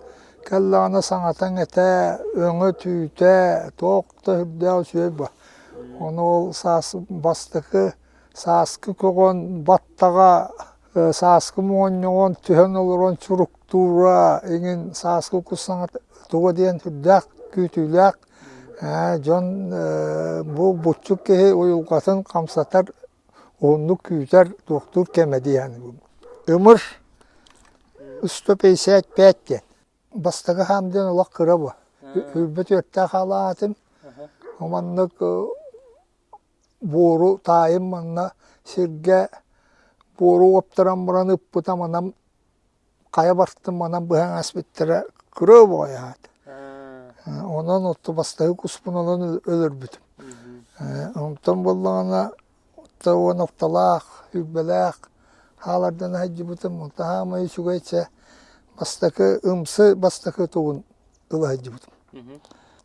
кэллэҕинэ саҥатаҥ этэ, өҥө-түүтэ туох да сүрдээх үчүгэй бу. Ону ол саас бастакы сааскы көҕөн баттаҕа сааскы моонньоҕон түһэн олорон чуруктуура иҥин сааскы кус саҥата туга диэн сүрдээх күүтүүлээх дьон бу буччук киһи уйулҕатын хамсатар уһуннук күүтэр туохтуур кэмэ диэн ымыр 155 диэн бастакы хаам диэн олох кыра бу үрбэ түөртээх хаалаатым маннык буору таайым манна сиргэ буору уоптаран баран ыппыта манан хайа бартын манан быһан ааспыттара кыра буойа аат. Онон отто бастакы куспун онон өлөрбүтүм. Онтон буоллаҕына уон алталаах, үрбэлээх хаалардан сылдьыбытым. Онтон саамай үчүгэй чэ бастакы ымсы бастакы тугун ыла сылдьыбытым.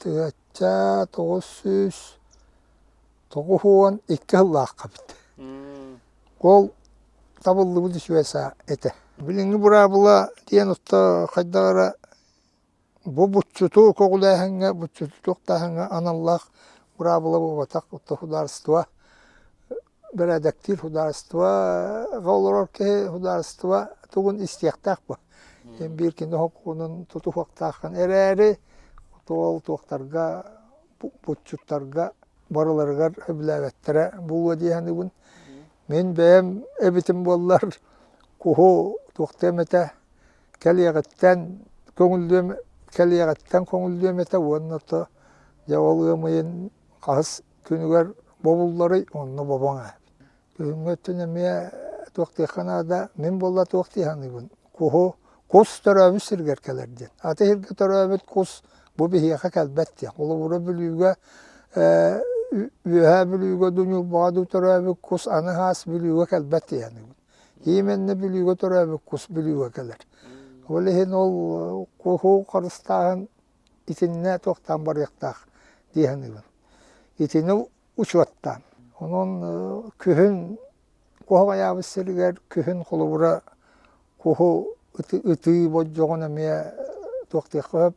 Тыһыачча 992 сыллаахха эбит. Ол табыллыбыт үчүгэй саа этэ. Билиҥҥи быраабыла диэн отто хайдах эрэ бу буччуту көҕүлээһиҥҥэ, буччуту туохтааһыҥҥа аналлаах быраабыла буолбатах. Отто судаарыстыба бэрээдэктиир судаарыстыбаҕа олорор киһи судаарыстыба тугун истиэхтээх бу. Биир кини сокуонун тутуһуохтааххын эрээри, ол туохтарга буччуттарга барыларыгар сөбүлээбэттэрэ буолуо дии саныыбын. Мин бэйэм эбитим буоллар куһу туохтуом этэ кэлиэҕиттэн көҥүллүөм кэлиэҕиттэн көҥүллүөм этэ уонна то дьэ ол ыам ыйын хаһыс күнүгэр бобулларый онно бобоҥ ээбит. Күһүҥҥү өттүн эмиэ туохтуохха наада. Мин буолла туох дии саныыбын. Куһу кус төрөөбүт сиригэр кэлэр диэн. Аты сиргэ төрөөбүт кус бу биһиэхэ кэлбэт диэн. Холобура Бүлүүгэ Үөһээ Бүлүүгэ дуу Ньурбаҕа дуу төрөөбүт кус аны хаас Бүлүүгэ кэлбэт дии саныыбын. Именно Бүлүүгэ төрөөбүт кус Бүлүүгэ кэлэр. Ол иһин ол куһу харыстааһын итиннэ туохтаан барыахтаах дии саныыбын. Итини учуоттаан. Онон күһүн куһаҕайаабыт сиригэр күһүн холобура куһу ытыы болдьоҕун эмиэ туохтуохха сөп,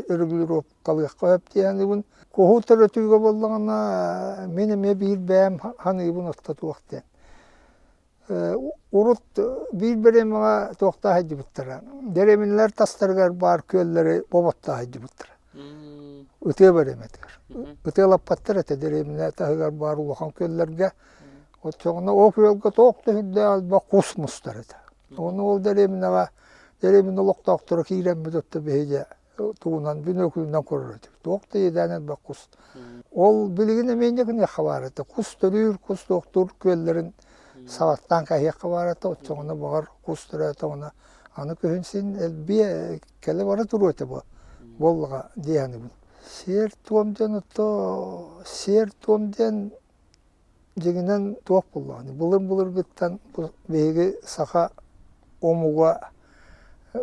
регулировкалыахха сөп дии саныыбын. Куһу төрөтүүгэ буоллаҕына мин эмиэ биир бэйэм саныыбын орто туох диэн. Урут биир бириэмэҕэ туохтаах сылдьыбыттара, дэриэбинэлэр тастарыгар баар күөллэри боботтоох сылдьыбыттара. Ытыа бириэмэтигэр. Ытыалаппаттар этэ дэриэбинэ таһыгар баар улахан күөллэргэ. Оччоҕуна ол күөлгэ туох да сүрдээх элбэх кус мустар этэ. Ону ол дэриэбинэҕэ дэриэбинэ олохтоохторо киирэммит отто биһиги тугунан бүнүөкүлүнэн көрөр этибит. Туох да иэдээн элбэх кус. Ол билигин эмиэ инньэ гыныахха баар этэ. Кус төрүүр, кус туохтуур күөллэрин саҕаттаан кэһиэххэ баар этэ. Оччоҕуна баҕар кус төрөөтөҕүнэ аны күһүн син элбиэ кэлэ-бара туруо этэ бу буоллаҕа дии саныыбын. Сиэр-туом диэн ото сиэр-туом диэн Дьиҥинэн туох буоллаҕына, былыр-былыргыттан биһиги саха омуга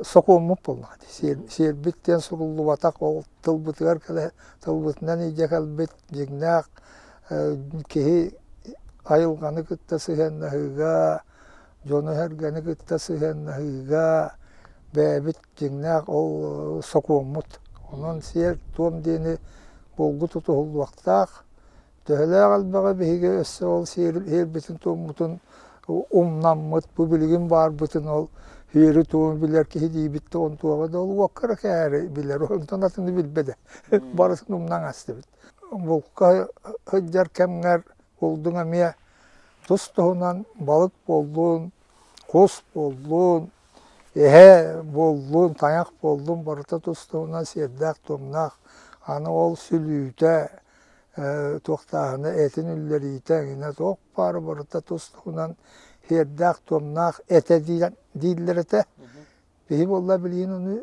сокуоммут буоллаҕа дии. Сиэрбит диэн суруллубатах ол тылбытыгар кэлэ тылбытынан илдьэ кэлбит дьиҥнээх киһи айылҕаны кытта сыһыаннаһыыга, дьону-сэргэни кытта сыһыаннаһыыга бэйэбит дьиҥнээх ол сокуоммут. Онон сиэр-туом диэни булгу тутуһуллуохтаах. Төһөлөөх элбэҕи биһиги өссө ол сиэрбитин-туоммутун умнаммыт, бу билигин баарбытын ол сиэри-туому билэр киһи диибит да онтуоҕа да ол уокка эрэ кээри билэр, онтон атыны билбэтэ. Барытын умнан астыбыт. Булка сылдьар кэмҥэр булдуҥ эмиэ тус-туһунан балык буоллун, кус буоллун, Эһэ буоллун, тайах буоллун барыта тус-туһунан сиэрдээх-туомнаах. Аны ол сүлүүтэ, туохтааһына, этин үллэриитэ эҥинэ туох баара барыта тус-туһунан сиэрдээх-туомнаах этэ дииллэр этэ. Биһи буолла билигин ону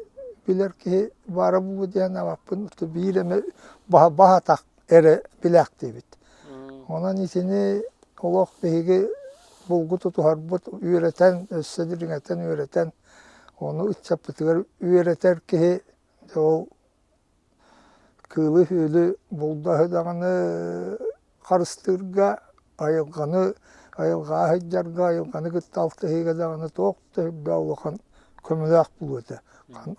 билэр киһи баара буолуо диэн абаппын биир эмэ баһатах эрэ билээхтиибит. Онон итини олох биһиги булгу тутуһарбыт үөрэтэн, өссө дириҥэтэн үөрэтэн, ону ыччаппытыгар үөрэтэр киһи ол Кыылы-сүөлү булдаһы даҕаны харыстыырга, айылҕаны айылҕаҕа сылдьарга, айылҕаны кытта алтыһыыга даҕаны туох да сүрдээх улахан көмөлөөх буолуо этэ.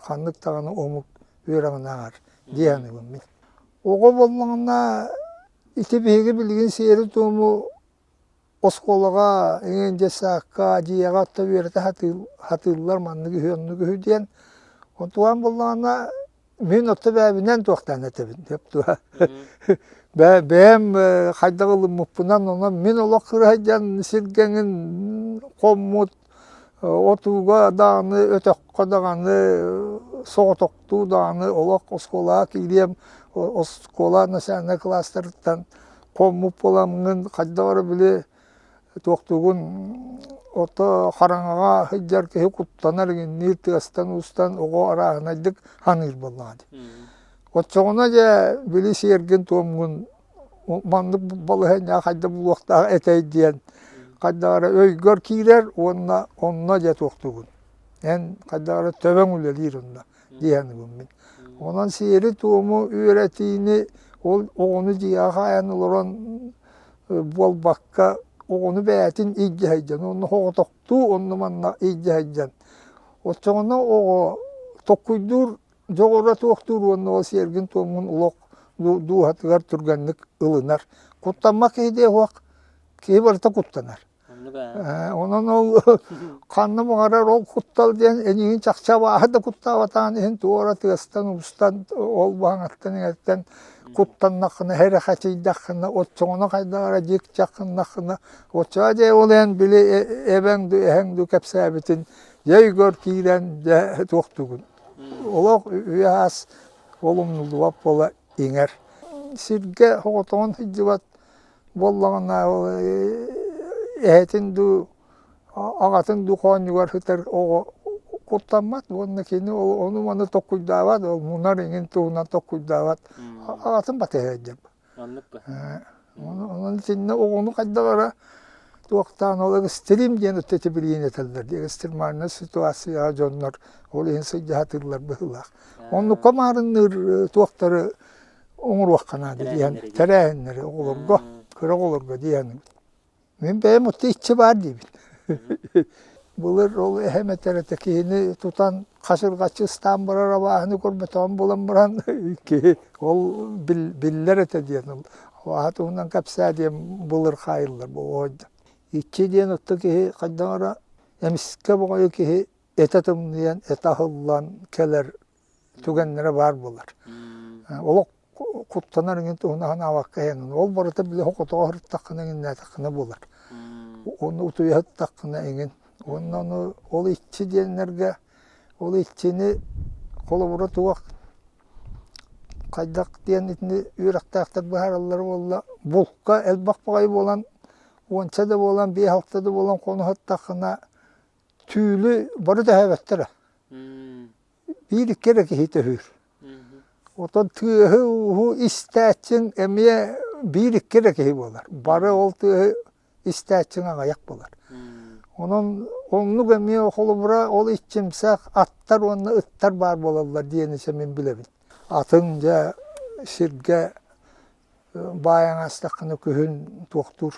Ханнык даҕаны омук үөрэҕинээҕэр дии саныыбын мин. Оҕо буоллаҕына ити биһиги билигин сиэри-туому оскуолаҕа, эҥин детсадка, дьиэҕэ оттон үөрэтэ сатыыллар маннык үһү, оннук үһү диэн. Онтуган буоллаҕына мин отто бэйэбинэн туохтаан этэбин деп туha. Бэйэм хайдах ылыммыппынан онон мин олох кыраһайдьан сиргэҥин хоммут отууга даҕаны өтөххө даҕаны соҕотохтуу даҕаны олох оскуолаҕа киириэм оскуола начальнай кылаастарыттан хоммут буоламмын хайдах эрэ били туохтуугун ото хараҥаҕа сылдьар киһи куттанар иҥинниир тыастан-уустан оҕо арааһынайдык саныыр буоллаҕа дии. Оччоҕуна дьэ били сиэргин-туомҥун маннык балаһыанньаҕа хайдах булуохтаах этэй диэн хайдах эрэ өйгөр киирэр уонна онно дьэ туохтуугун. Эн хайдах эрэ төбөҥ үлэлиир онно дии саныыбын мин. Онон сиэри-туому үөрэтиини ол оҕону дьиэҕэ хаайан олорон буолбакка оҕону бэйэтин илдьэ сылдьан уонна соҕотохтуу онно-манна илдьэ сылдьан оччоҕуна оҕо толкуйдуур дьоҕура туохтуур уонна ол сиэргин-туомҥун олох дууһатыгар түргэнник ылынар. Куттаммат киһи диэ суох, киһи барыта куттанар. Онон ол ханна баҕарар ол куттал диэн эйигин чахчы абааһы да куттаабатаҕын иһин туора тыастан-уустан ол баһаҥаттан-иҥэттэн куттаннаххына эрэхэчийдэххинэ оччоҕуна хайдах эрэ дьик-дьах гыннаххына оччоҕо дьэ ол эн били эбэҥ дуу эһэҥ дуу кэпсээбитин дьэ өйгөр киирэн дьэ туохтугун олох үйэ-аас ол умнуллубат буола иҥэр сиргэ соҕотоҕун сылдьыбат буоллаҕына ол эһэтин дуу аҕатын дуу хоонньугар сытар оҕо куттаммат уонна кини ол ону-маны толкуйдаабат ол мунар иҥин туһунан толкуйдаабат аҕатын батыһа сылдьар Онон итиннэ оҕону хайдах эрэ туохтаан ол экстрим диэн өттө билигин этэллэр дии экстремальнай ситуацияҕа дьоннор ол иһин сылдьа сатыыллар быһыылаах. Оннукка маарынныыр туохтары оҥоруохха наада диэн тэрээһиннэри оҕолорго, кыра оҕолорго диэн. Мин бэйэм отто иччи баар диибин. Былыр ол эһэм этэр этэ киһини тутан хачырҕаччы ыстаан барар абааһыны көрбөтөҕүм буолан баран киһи ол биллэр этэ диэн абааһы туһунан кэпсээ диэн былыр хаайыллар буолуо Иччи диэн отто киһи хайдах эрэ эмискэ баҕайы киһи этэ тымныйан, этэ аһыллан кэлэр түгэннэрэ баар буолар. Олох куттанар иҥин туһунан санаабакка иһэҥин. Ол барыта били хокотоҕо сырыттаххына иҥиннээтэххинэ буолар. Уонна утуйа сыттаххына иҥин. Уонна ону ол иччи диэннэргэ ол иччини холобура туох хайдах диэн итини үөрэхтээхтэр быһаараллара буолла булка элбэх баҕайы буолан уонча да буолан биэс-алта да буолан хоно сыттаххына түүлү бары төһөөбөттөрө. Биир-икки эрэ киһи төһүүр. Оттон тыаһы-ууһу истээччиҥ эмиэ биир-икки эрэ киһи буолар. Бары ол тыаһы истээччиҥ аҕыйах буолар. Онон оннук эмиэ холобура ол иччимсэх аттар уонна ыттар баар буолаллар диэни мин билэбин. Атын дьэ сиргэ баайан астаххына күһүн туохтуур.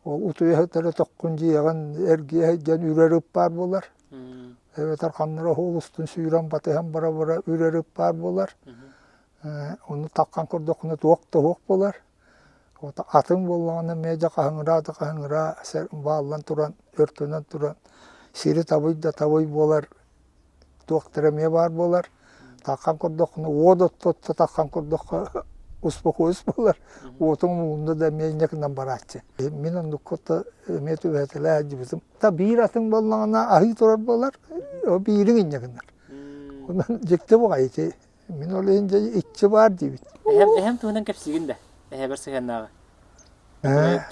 Ол утуйа сытар өтөххүн дьиэҕин эргийэ сылдьан үрэр ыт баар буолар. Эбэтэр ханна оһуол устун сүүрэн батыһан бара-бара үрэр ыт баар буолар. Ону таххан көрдөххүнэ туох да суох буолар. Атын буоллаҕына эмиэ дьэ хаһыҥыраа да хаһыҥыраа бааллан туран, өртөнөн туран сири табый да табый буолар туохтара эмиэ баар буолар. Таххан көрдөххүнэ уот отто-отто таххан көрдөххө. успокоюсь буолар. Уотуҥ муунна да эмиэ инньэ гынан барааччы. Мин оннукка эмиэ түбэһэтэлээ сылдьыбытым. Та биир атыҥ буоллаҕына аһыы турар буолар, биириҥ инньэ гынар. Онон дьикти баҕайы ити. Мин ол иһин дьэ иччи баар диибит. Эһэм, эһэм туһунан кэпсиигин да? Эһэбэр сыһыаннааҕы.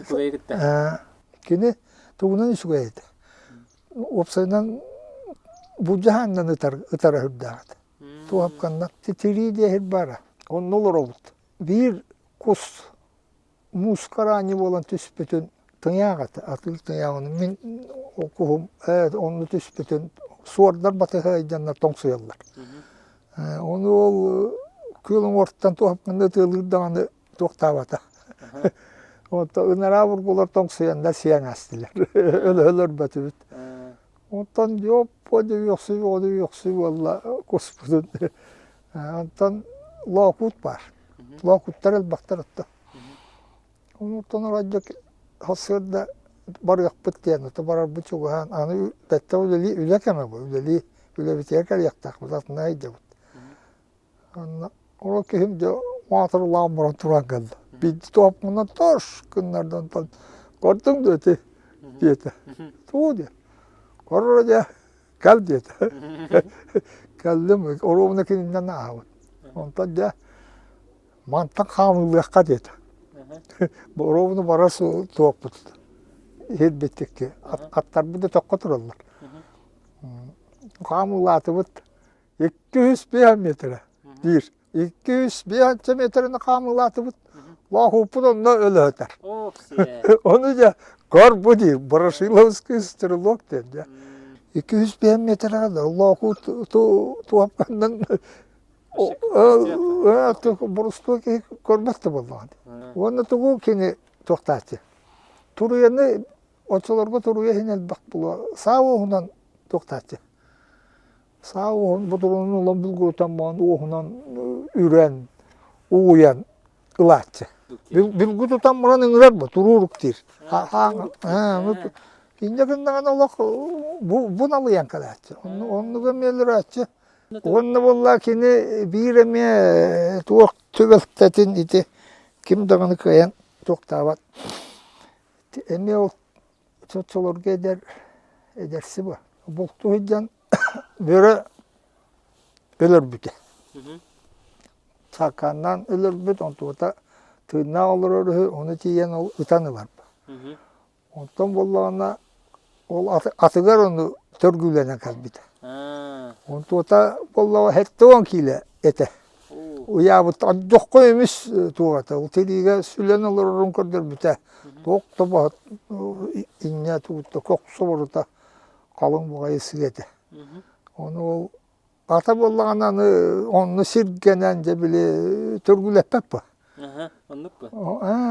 Кулайы кытта. Кини тугунан үчүгэй этэ. Уопсайынан былдьаһааннан ытар, ытара үрдээх этэ. Туоһапканнан тирии диэһир баара. Онно олоробут. Биир кус муус хараанньы буолан түспүтүн тыйаах этэ, атыыр тыйааҕын мин ол куһум онно түспүтүн суордар батыһа сылдьаннар тоҥсуйаллар. Ону ол күөл уҥуортан туоһапканна ытыалыыр даҕаны туохтаабата. Онтон ынараа бургулар тоҥсуйаннар сиэн аастылар. Өлө-өлөрбөтүбүт. Онтон дьоппо дьүөхсүй оҕо үөхсүй буолла куспутун. Онтон лоокуут баар. Лоокуттар элбэхтэр отто. Онтон оройдо сарсыарда барыахпыт диэн, ото барарбыт чугаһаан, аны бэттэ үлэлии үлэ кэмэ бу, үлэлии үлэбитигэр кэлиэхтээхпит, атына сылдьабыт. Онно ол киһим дьэ маатырылаан баран туран кэллэ. Биирдэ туһаппынан тош гыннарда онтон көрдүҥ дуо ити диэтэ. Тугу диэ? Көрөр дьэ кэл диэтэ. Кэллим, оруобуна кининнэн ааһабыт. Онтон дьэ мантан хаамыылыахха диэтэ. Оруобуна барар туохпут иһирбиттикки. Аттарбыт да тоххо тураллар. Хаамыылаатыбыт. 205 метрэ диир. 205 метрини хаамыылаатыбыт. Лоохуппут онно өлөһөтөр. Ону дьэ көр бу диир Ворошиловский стрелок диэн дьэ. 205 метрэҕэ да лоохут туохпаннан борустуой киһи көрбөт да буоллаҕа дии. Уонна тугу кини туохтааччы? Туруйаны оччолорго туруйа иһин элбэх буолуо. Саа уоһунан туохтааччы. Саа уоһун ботуруонун ылан булгурутан баран уоһунан үрэн, угуйан ылааччы. Билгу тутан баран ыҥырар бу, туруорук диир. Инньэ гыннаҕына олох бу, бу налыйан кэлээччи. Оннуга эмиэ өлөрөөччү. Уонна буолла кини биир эмиэ туох түбэлтэтин ити ким даҕаны кыайан туохтаабат. Эмиэ ол Соччолорго эдэр эдэрси бу. Бултуу сылдьан бөрө өлөрбүтэ. Сакааннаан өлөрбүт, онтуота тыыннаах олорор үһү, ону тиийэн ол ытан ылар. Онтон буоллаҕына ол атыгар ону төргүүлэнэн кэлбитэ. Онтуота буоллаҕа 70 киилэ этэ. Уйаабыт дьоххо эмис туох этэ, ол тириигэ сүлэн олорорун көрдөрбүтэ. Туох да баһыт инньэ тугутта көхсө борута халыҥ баҕайы сыа этэ. Ону ол ата буоллаҕына аны онно сиргэнэн дьэ били төргүлэппэт ба. Оннук ба.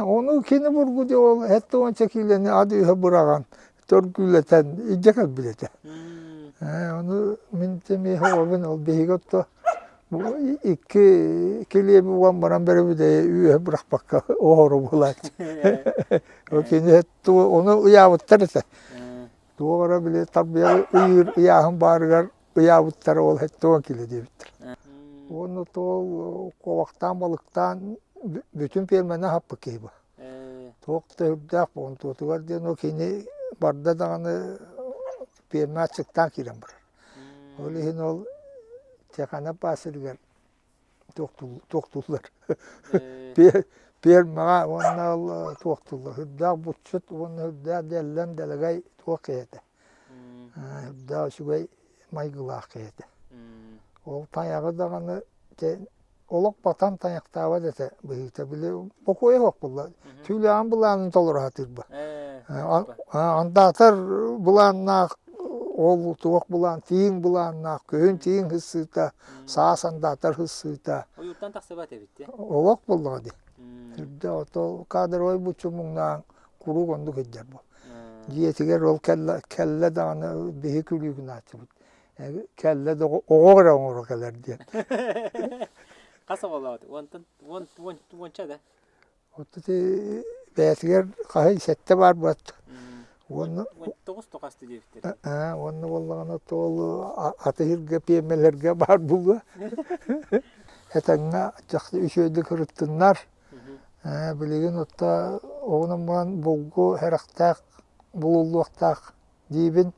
Ону кини бургу дьэ ол эт уонча киилэни ады үһэ быраҕан төргүлэтэн илдьэ кэлбит этэ. Ону мин эмиэ оҕобун ол биһиги отто икки килиэби уган баран бэрэбидэйи үөһэ бырахпакка оһоро буолааччы. Кини ону ыйаабыттар этэ. Туох эрэ били тарбыйар ыйыыр ыйааһын баарыгар ыйаабыттара ол 70 кило диэбиттэр. Уонна ол куобахтаан балыктаан бүтүн пиэрмэни аһаппыт киһи бу. Туох да үрдээх буонтуотугар диэн ол кини барда даҕаны пиэрмэ аччыктаан киирэн барар. Ол иһин ол Тихонов паасырыгар туохтууллар. Пиэрмэҕэ уонна ол туохтууллар. Үрдээх булчут уонна үрдээх дэллэм дэлэгэй туох киһи этэ. Үрдээх үчүгэй майгылаах киһи этэ. Ол тайаҕы даҕаны олох батан тайахтаабат этэ быһыыта били бокуойа суох буолла. Түүлээҕин былаанын толоро сатыырба. Андаатар былааннаах ол туох былаан тииҥ былааннаах күһүн тииҥ сыссыыта саас андаатар сыссыыта. Ойууртан тахсыбат эбит дии. Олох буоллаҕа дии. Үрдэ ото кадровай буччумуҥнаан куруук оннук сылдьар бу. Дьиэтигэр ол кэллэ кэллэ даҕаны биһи күлүү гынааччыбыт. Кэллэ да оҕо эрэ оҥоро кэлэр диэн. Хас оҕолоох? Уонтан уон уон уонча да? Оттон ити бэйэтигэр хаһый сэттэ баар буолат. Уонна тоҕус тоҕасты диэбиттэр. Уонна буоллаҕына тоол атыһырга пиэмэлэргэ баар буолуо. Этэҥҥэ чахчы үчүгэйдик ырыттыннар. Билигин отто оҕунан баран булгу сэрэхтээх булуллуохтаах диибин.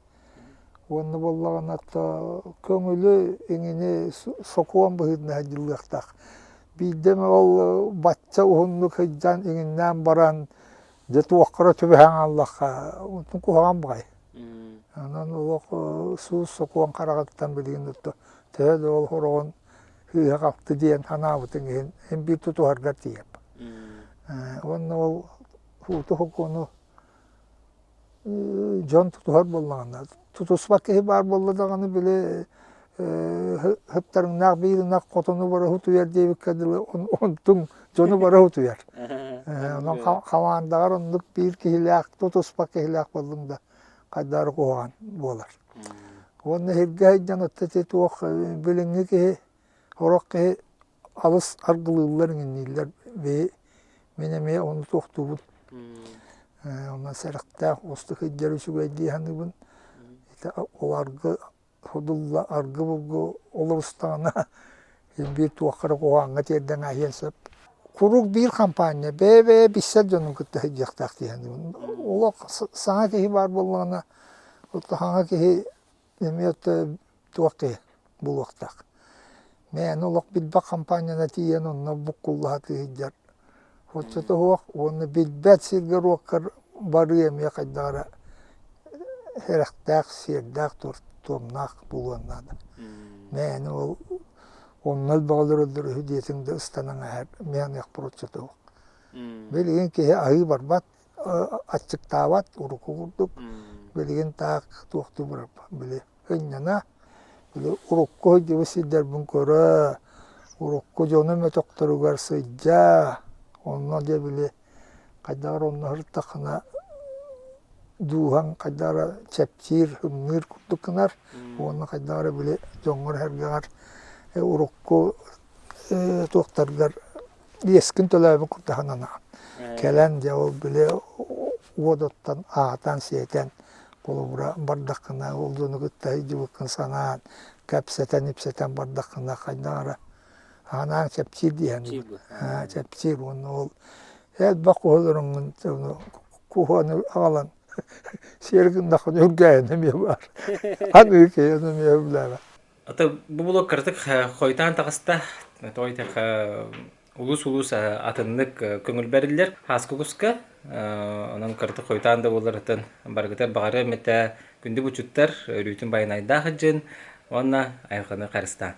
Уонна буоллаҕына то көҥүлү иҥини сокуон быһыытынан сылдьыллыахтаах. Биирдэ эмэ ол бачча уһуннук сылдьан иҥиннээн баран дьэ туохха эрэ түбэһэн хааллахха онтун куһаҕан баҕайы. Онон олох суус сокуон хараҕыттан билигин төһө да ол хороҕун сыыһа-халты диэн санаабытыҥ иһин син биир тутуһаргар тиийэп. Уонна ол сууту сокуону дьон тутуһар буоллаҕына, тутуспат киһи баар буолла даҕаны били сыптарыҥнаах биир ынах хотону бары утуйар диэбиккэ дылы онтуҥ дьону бары утуйар. Онон хамаандаҕар оннук биир киһилээх тутуспат киһилээх буоллуҥ да хайдары куһаҕан буолар. Уонна сиргэ сылдьан ити туох билиҥҥи киһи сорох киһи алыс аргылыыллар иҥиннииллэр бэйи мин эмиэ ону туохтуубун. Онон сэрэхтээх уустук сылдьар үчүгэй дии саныыбын. Ити ол аргы содулла аргы булгу олорустаҕына син биир туохха эрэ куһаҕаҥҥа тиэрдэн ааһыан сөп. Куруук биир хампаанньа бэйэ-бэйэ билсэр дьонун кытта сылдьыахтаах дии саныыбын. Олох саҥа киһи баар буоллаҕына, саҥа киһи эмиэ туох киһи булуохтаах. Мээнэ олох билбэт хампаанньана тиийэн онно буккуллаһа сылдьар Оччото суох уонна билбэт сиргэр-уоккар барыы эмиэ хайдах эрэ сэрэхтээх, сиэрдээх туомнаах буолуон наада. Мээнэ ол онно элбэх олороллор үһү диэтиҥ да ыстанан ааһар мээнэ оччото суох. Билигин киһи аһыы барбат, аччыктаабат урукку курдук. Билигин таах туохтуу барар били Ынньана, били урукку сылдьыбыт сирдэрбин көрө, урукку дьонум өтөхтөрүгэр сылдьа, онно дьэ били хайдах эрэ онно сырыттаххына дууһаҥ хайдах эрэ чэпчиир, ымныыр курдук гынар уонна хайдах эрэ били дьоҥҥор-сэргэҕэр урукку туохтаргар иэскин төлөөбүт курдук сананаҕын. Кэлэн дьэ ол били уодуттан аһатан-сиэтэн холобура бардаххына ол дьону кытта сылдьыбыккын санаан, кэпсэтэн-ипсэтэн бардаххына хайдах эрэ анаан чэпчиир дии саныыбын. Чэпчиир уонна ол элбэх куһаларыҥҥын куһаны аҕалан сиэр гыннаххына үргээһин эмиэ баар. Аныгы киһи ону эмиэ сөбүлээбэт. Ата бу блог кыратык хойутаан таҕыста. Тоҕо диэтэххэ улуус-улуус атыннык көҥүл бэриллэр Ааскы куска. Онон кыратык хойутаан да буоллар атын барыгытар баҕарыам этэ күндү бучуттар өрүүтүн байанайдаах дьин уонна айылҕаны харыстаан.